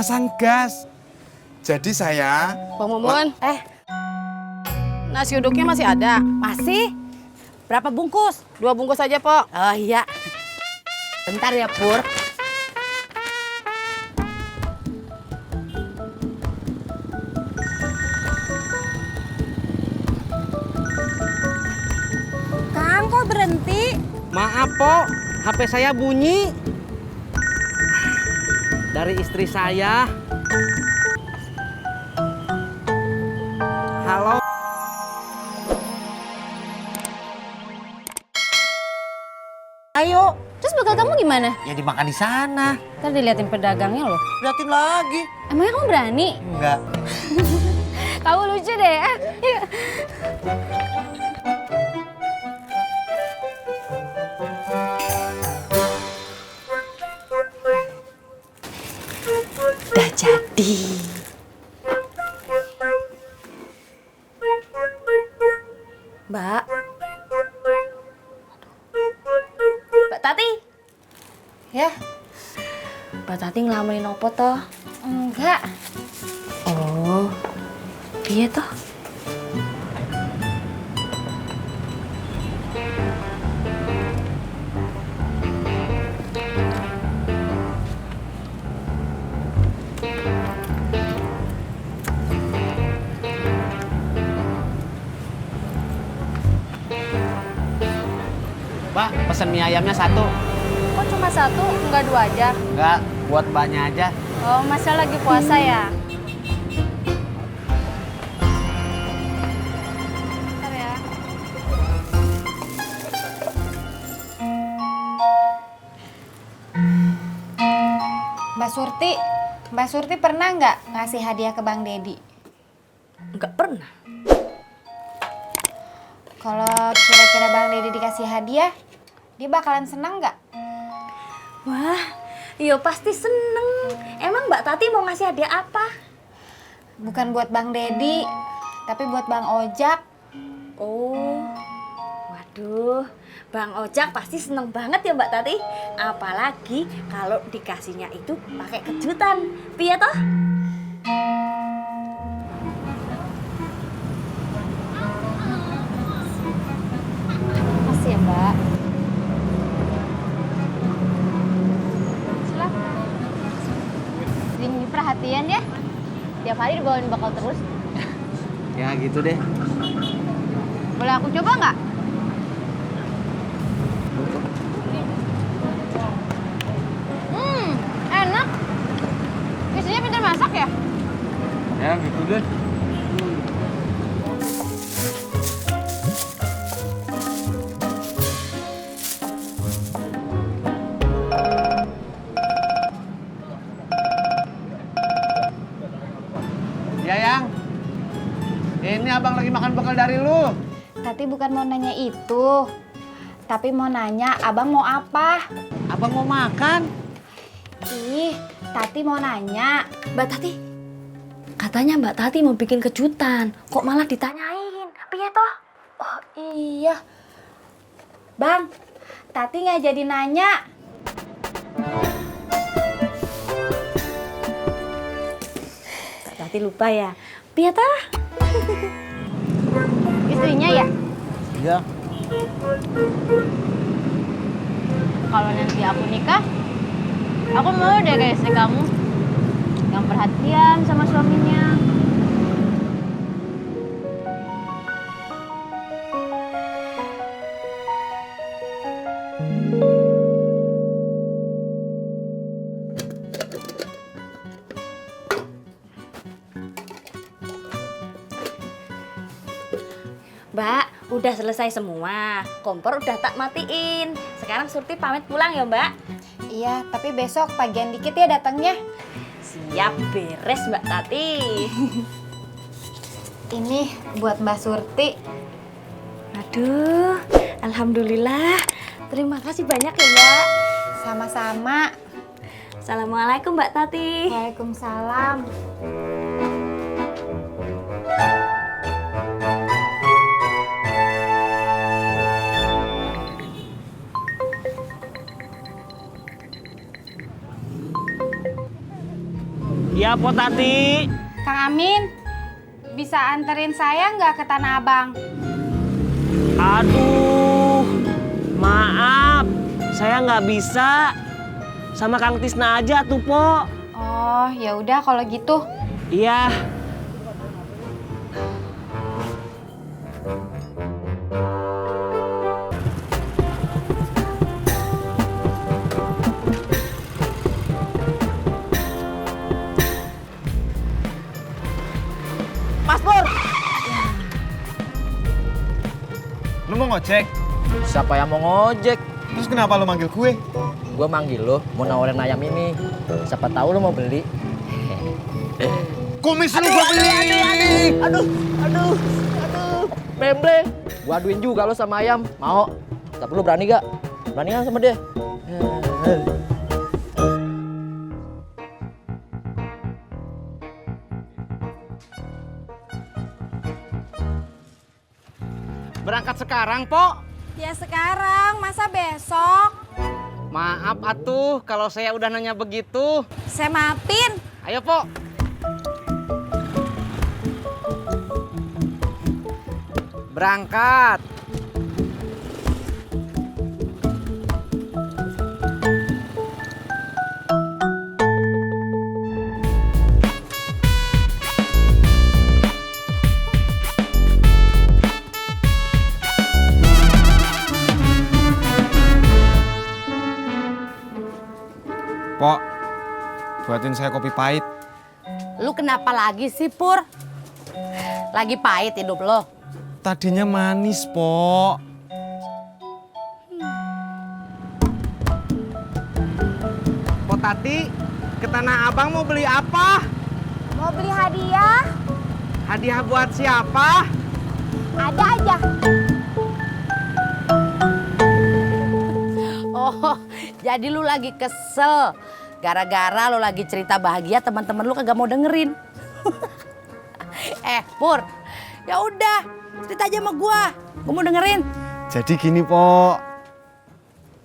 pasang gas. Jadi saya... Bang Mumun, nasi uduknya masih ada? Masih? Berapa bungkus? 2 bungkus aja, Pok. Oh iya. Bentar ya, Pur. Kang, kok berhenti? Maaf, Pok. HP saya bunyi. Dari istri saya. Halo. Ayo. Terus bekal kamu gimana? Ya dimakan di sana. Ntar diliatin pedagangnya loh. Liatin lagi. Emangnya kamu berani? Enggak. Kamu lucu deh. Yuk. Udah jadi. Mbak. Mbak Tati. Ya, Mbak Tati ngelamunin apa toh? enggak. Oh. Piye toh? Mbak, pesen mie ayamnya 1. Kok cuma 1, enggak 2 aja? Enggak, buat mbaknya aja. Oh, Masnya lagi puasa ya? Bentar ya. Mbak Surti pernah nggak ngasih hadiah ke Bang Dedi? Enggak pernah. Kalau kira-kira Bang Dedi dikasih hadiah, dia bakalan senang nggak? Wah, iya pasti seneng. Emang Mbak Tati mau ngasih hadiah apa? Bukan buat Bang Dedi, tapi buat Bang Ojak. Oh, waduh, Bang Ojak pasti seneng banget ya Mbak Tati. Apalagi kalau dikasihnya itu pakai kejutan. Piye toh? Makasih ya, Mbak. Silakan. Sering perhatian ya. Tiap hari dibawain bakal terus. Ya gitu deh. Boleh aku coba nggak? Enak. Istrinya pintar masak ya? Ya gitu deh. Ya, Yang. Ini abang lagi makan bekal dari lu. Tati bukan mau nanya itu. Tapi mau nanya abang mau apa? Abang mau makan. Ih, Tati mau nanya. Mbak Tati, katanya Mbak Tati mau bikin kejutan. Kok malah ditanyain? Piye toh? Oh iya. Bang, Tati nggak jadi nanya. Mbak Tati lupa ya. Piye toh? Istrinya ya? Iya. Kalau nanti aku nikah, aku mau deh kayak istri kamu. Yang perhatian sama suaminya. Mbak, udah selesai semua. Kompor udah tak matiin. Sekarang Surti pamit pulang ya Mbak. Iya, tapi besok pagian dikit ya datangnya. Siap, beres Mbak Tati. Ini buat Mbak Surti. Aduh, alhamdulillah. Terima kasih banyak ya Mbak. Sama-sama. Assalamualaikum Mbak Tati. Waalaikumsalam. Iya, Po Tati. Kang Amin, bisa anterin saya nggak ke Tanah Abang? Aduh, maaf. Saya nggak bisa. Sama Kang Tisna aja tuh, Po. Oh, ya udah kalau gitu. Iya. Mas Pur! Lu mau ngojek? Siapa yang mau ngojek? Terus kenapa lu manggil gue? Gue manggil lo, mau nawarin ayam ini. Siapa tahu lo mau beli. Kumis lu gua beli! Aduh. Memble. Gua aduin juga lo sama ayam. Mau? Tapi lo berani gak? Berani gak sama dia? Berangkat sekarang, Po? Ya sekarang, masa besok? Maaf atuh kalau saya udah nanya begitu. Saya maafin. Ayo, Po. Berangkat. Pok, buatin saya kopi pahit. Lu kenapa lagi sih, Pur? Lagi pahit hidup lo? Tadinya manis, Pok. Po Tati, ke Tanah Abang mau beli apa? Mau beli hadiah? Hadiah buat siapa? Ada aja. Oh, jadi lu lagi kesel. Gara-gara lu lagi cerita bahagia, teman-teman lu kagak mau dengerin. Pur, ya udah, cerita aja sama gua mau dengerin. Jadi gini, Pok.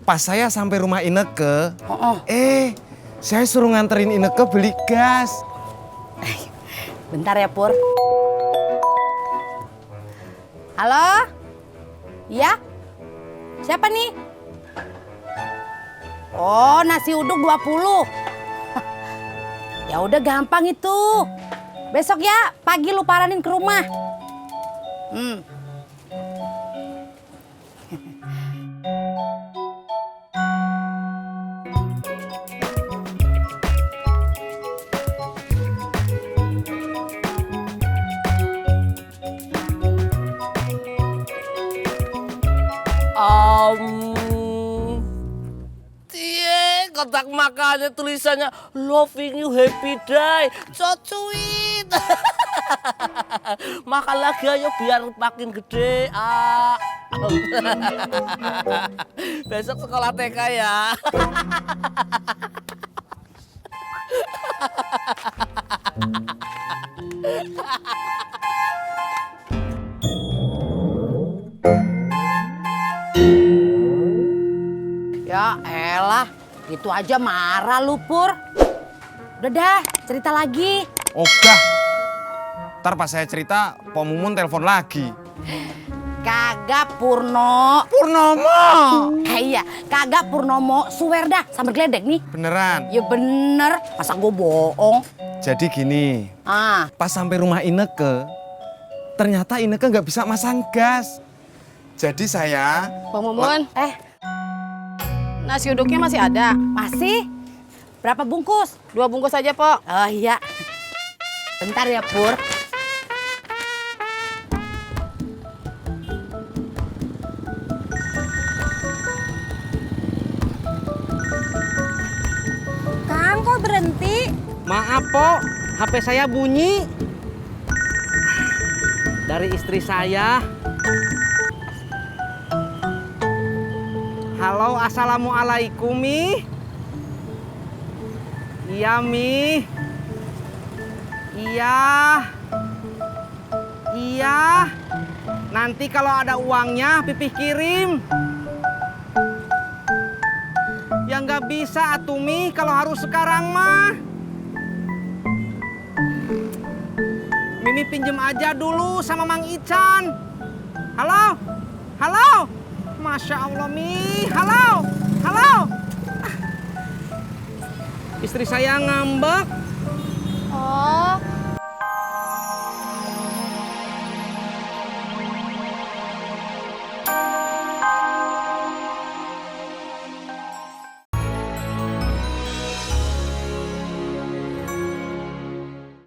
Pas saya sampai rumah Ineke, saya suruh nganterin Ineke beli gas. Bentar ya, Pur. Halo? Iya? Siapa nih? Oh, nasi uduk 20. Ya udah gampang itu. Besok ya, pagi lu paranin ke rumah. Kotak makannya tulisannya loving you happy day. So sweet. Makan lagi ayo biar makin gede. Besok sekolah TK ya. Ya elah, gitu aja marah lu, Pur. Udah dah, cerita lagi. Ogah. Ntar pas saya cerita, Pok Mumun telepon lagi. Kagak Purno. Purnomo. Iya, kagak Purnomo. Swear dah, sambil geledek nih. Beneran. Ya bener, masa gue bohong. Jadi gini, pas sampai rumah Ineke, ternyata Ineke nggak bisa masang gas. Jadi saya... Bang Mumun. Nasi uduknya masih ada? Masih? Berapa bungkus? 2 bungkus aja, Po. Oh iya. Bentar ya, Pur. Kang, kok berhenti? Maaf, Po. HP saya bunyi. Dari istri saya. Halo, assalamualaikum, Mi. Iya, Mi. Iya. Iya. Nanti kalau ada uangnya, Pipih kirim. Ya nggak bisa, atuh, Mi. Kalau harus sekarang, mah. Mimi pinjem aja dulu sama Mang Ican. Halo? Halo? Masya Allah, Mi. Halo? Halo? Istri saya ngambek. Oh,